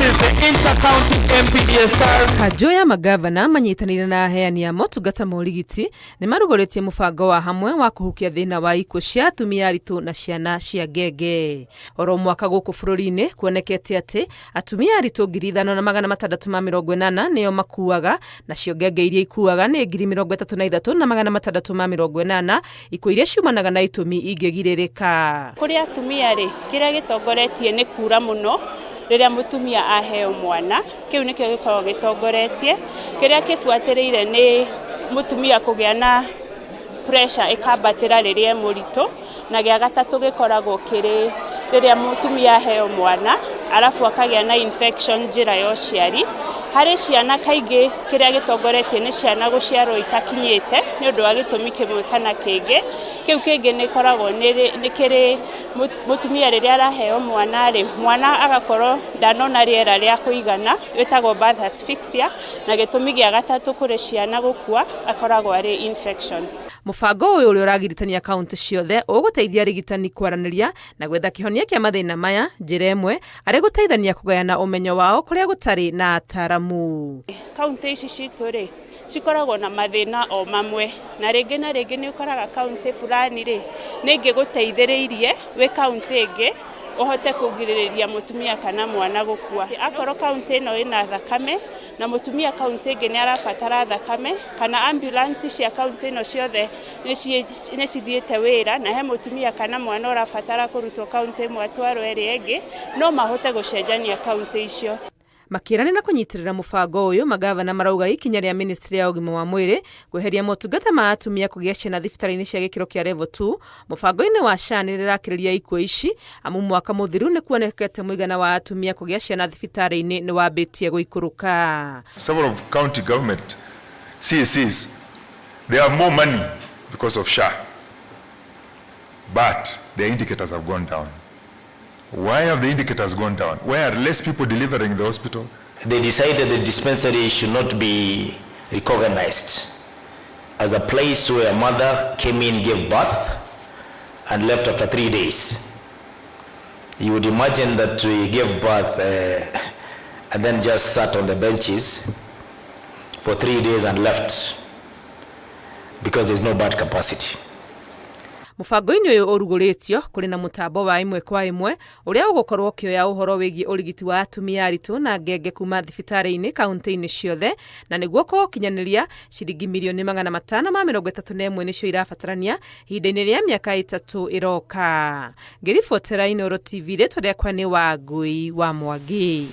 is the Inter-County MPDSR. Kanjũ ya magavana manyitanĩire na aheani a motungata ma ũrigiti nĩ marugũrĩtie mũbango wa hamwe wa kũhukia thĩna wa ikuũ cia atumia aritũ na ciana cia ngenge. Oro mwaka gũkũ bũrũri-inĩ kuonekete atĩ atumia aritũ 5680 nĩo makuaga, nacio ngenge iria ikuaga nĩ 33,680, ikuũ iria ciumanaga na itũmi ingĩgirĩrĩka. Kũrĩ atumia rĩ, kĩrĩa gĩtongoretie nĩ kura mũno rĩrĩa mũtumia aheo mwana, kĩu nĩkĩo gĩkoragwo gĩtongoretie. Kĩrĩa kĩbuatĩrĩire nĩ mũtumia kũgĩa na pressure ĩkambatĩra rĩrĩa e mũritũ, na gĩa gatatũ gĩkoragwo kĩrĩ rĩrĩa mũtumia aheo mwana arabu akagĩa na infection njĩra ya ũciari. Harĩ ciana kaingĩ kĩrĩa gĩtongoretie nĩ ciana gũciarwo itakinyĩte nĩ ũndũ wa gĩtũmi kĩmwe kana kĩngĩ. Kĩu kĩngĩ nĩ ĩkoragwo nĩ kĩrĩ mũtumia rĩrĩa araheo mwana rĩ, mwana agakorwo ndanona rĩera rĩa kũigana, ĩtagwo birth asphyxia, na gĩtũmi gĩa gatatũ kũrĩ ciana gũkua akoragwo arĩ infections. Mũbango ũyũ ũrĩa ũragiritania kaunti ciothe ũgũteithia arigitani kwaranĩria na gwetha kĩhonia kĩa mathĩna maya, njĩra ĩmwe arĩ gũteithania kũgayana ũmenyo wao kũrĩa gũtarĩ na ataramu. Kaunti ici citũ rĩ, cikoragwo na mathĩna o mamwe, na rĩngĩ na rĩngĩ nĩ ũkoraga kaunti fulani rĩ, nĩ ĩngĩgũteithĩrĩirie wĩ kaunti ĩngĩ ũhote kũgirĩrĩria mũtumia kana mwana gũkua. Akorwo kaunti ĩno ĩna thakame na mũtumia kaunti ĩngĩ nĩ arabatara thakame, kana ambulance cia kaunti ĩno ciothe nĩ cithiĩte wĩra na he mũtumia kana mwana ũrabatara kũrutwo kaunti ĩmwe atwarwo ĩrĩa ĩngĩ, no mahote gũcenjania kaunti icio. Makĩranĩra kũnyitĩrĩra mũbango ũyũ, magavana marauga ikinya rĩa ministry ya ũgima wa mwĩrĩ kweheria motungata ma atumia kũgĩa ciana thibitarĩ-inĩ cia gĩkĩro kĩa level 2 mũbango-inĩ wa SHA nĩ rĩrakĩrĩria ikuũ ici, amu mwaka mũthiru nĩ kuonekete mũigana wa atumia kũgĩa ciana thibitarĩ-inĩ nĩ wambĩtie gũikũrũka. Several county government CACs, they have more money because of SHA, but the indicators have gone down. Why have the indicators gone down? Why are less people delivering in the hospital? They decided the dispensary should not be recognized as a place where a mother came in, gave birth, and left after 3 days. You would imagine that we gave birth and then just sat on the benches for 3 days and left because there's no birth capacity. Mũbango-inĩ ũyũ ũrugũrĩtio kũrĩ na mũtambo wa ĩmwe kwa ĩmwe ũrĩa ũgũkorwo ũkĩoya ũhoro wĩgiĩ ũrigiti wa atumia aritũ na ngenge kuma thibitarĩ-inĩ kaunti-inĩ ciothe, na nĩguo kũũkinyanĩria ciringi 531,000,000 nĩcio irabatarania ihinda-inĩ rĩa mĩaka 3 ĩroka. Ngĩribotera Inooro TV, rĩtwa rĩakwa nĩ Wangui wa Mwangi.